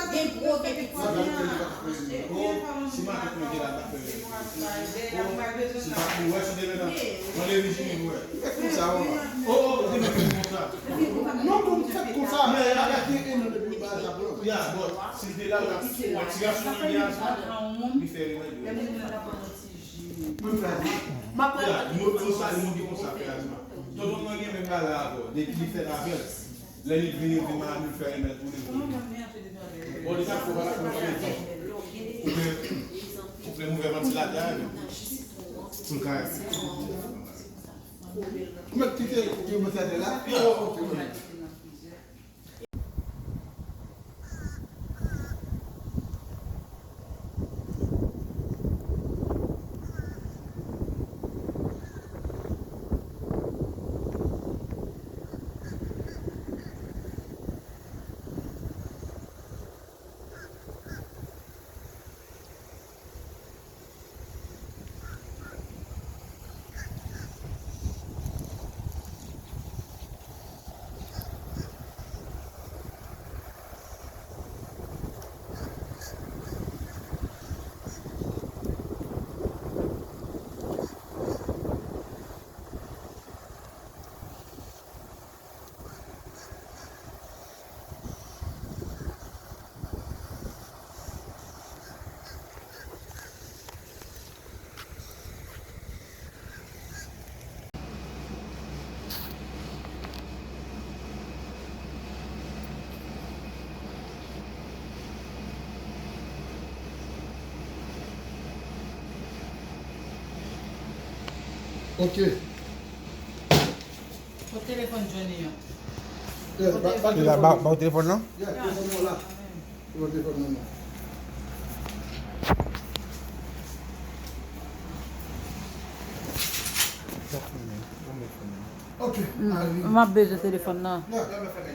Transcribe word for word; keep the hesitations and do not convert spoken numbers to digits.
Gen gwo, gen piti. Si matant mwen te la, ta fè. Si pa pou wè, si te la, mande Vijini pou wè. Fè konsa, wè. Oh, oh, se mwen ki konsa. Non, non, fè konsa. Bagay te en an depi m pa la, sa pran. Ya, bon, si te la, la, wè, ti gason nan gen asma, li fè remèd. Mwen fè asma. Ya, nou, nou sa, nou ki konsa fè asma. Tonton mwen gen menm bagay avè w, depi li fèt avè l. Lè li vini, li di, "Manmi, fè remèd pou li." Bon, li ta fò pa pou fè. Ou vle, ou vle m ouvè vantilatè a, men. Pou l ka. Ou mèt kite vantilatè la? Ya. Oh, ok, ok. Ok. Kot telefòn Johnny an? Yeah, ba, ba, ba, ba, ba telefòn nan? Yeah, telefòn nan la. Telefòn nan la. Ok. M ap bezwen telefòn nan. Yeah.